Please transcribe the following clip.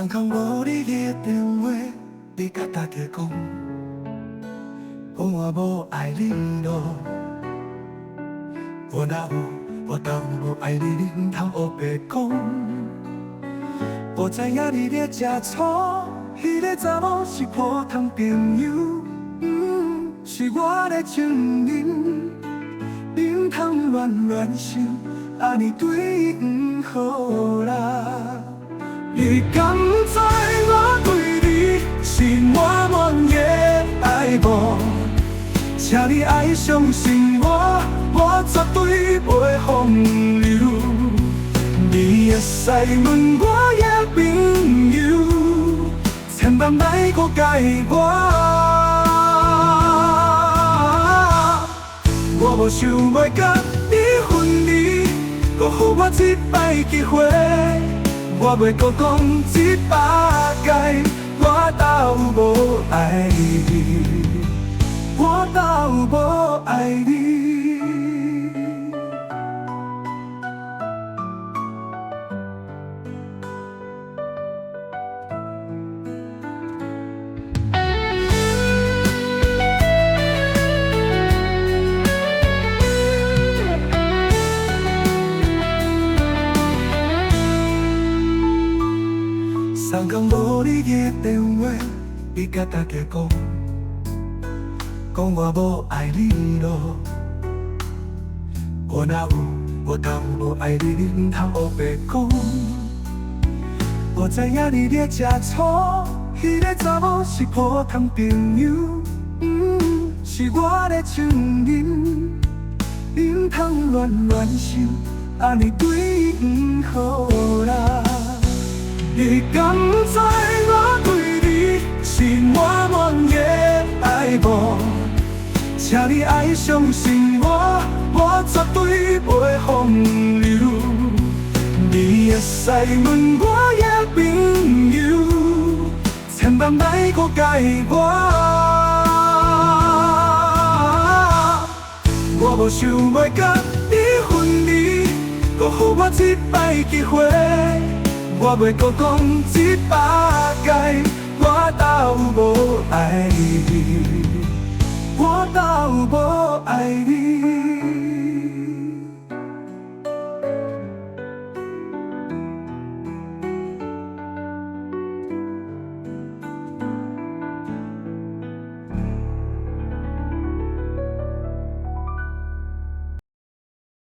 三工無你的電話，你共大家講，講我無愛你囉。我哪有，我哪有無愛你，你毋通烏白講。我知影你咧食醋，彼个查某是普通朋友，是我的情人，你毋通亂亂想，按呢對伊毋好啦。你敢知我對你是滿滿的愛慕？請你愛相信我，我絕對袂風流。你會使問我的朋友，千萬莫誤解我。我無想欲共你分離，閣予我一擺機會。我袂閣講100擺，我都無愛你，我都無愛你。三工無你的電話，你共大家講，講我無愛你囉。我哪有，我哪有無愛你，你毋通烏白講。我知影你咧食醋，彼个查某是普通朋友，是我的情人，你毋通亂亂想，按呢對伊毋好啦。你敢知我對你是滿滿的愛慕？請你愛相信我，我絕對袂風流。你會使問我的朋友，千萬莫誤解我。我無想欲共你分離，閣予我一擺機會。我袂閣講100擺，我都無愛你，我都無愛你。